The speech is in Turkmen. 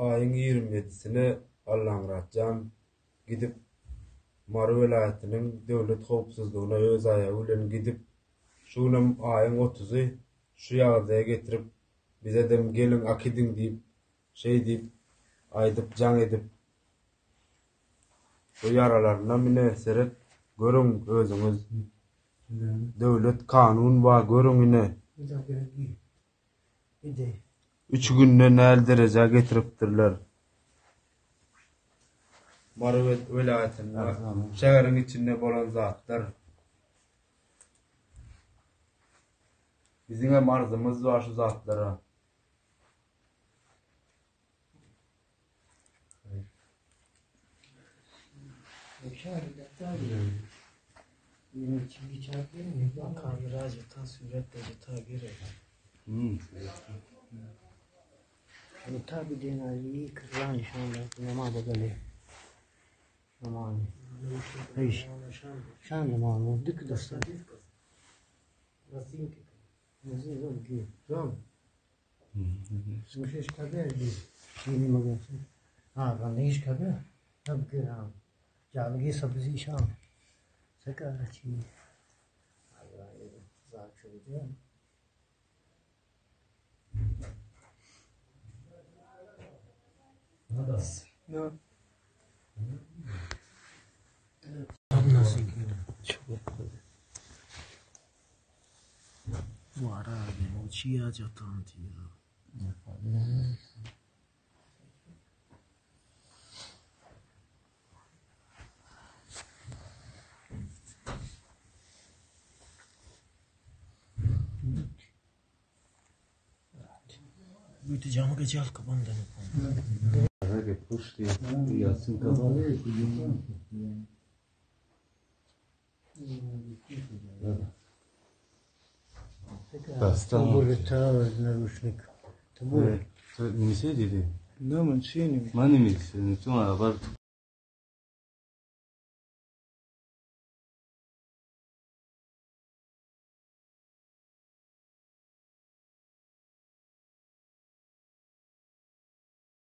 Aýyň 27-sine Allamyrat jan gidip Mary welaýatynyň döwlet howpsuzlygyna öz aýagy bilen gidip şu günem aýyň otuzy şu ýagdaýa getirip bizedem geliň akidiň diýip şeý diýip aýdyp jaň edip bu ýaralarynam ine seret görüň özüňiz döwlet kanun bar görüň ine. Üç günde näl derejä getiripdirler. Mary welaýatynda şäheriň içinde bolan zatlar. Biziňem arzymyz bar şu zatlara.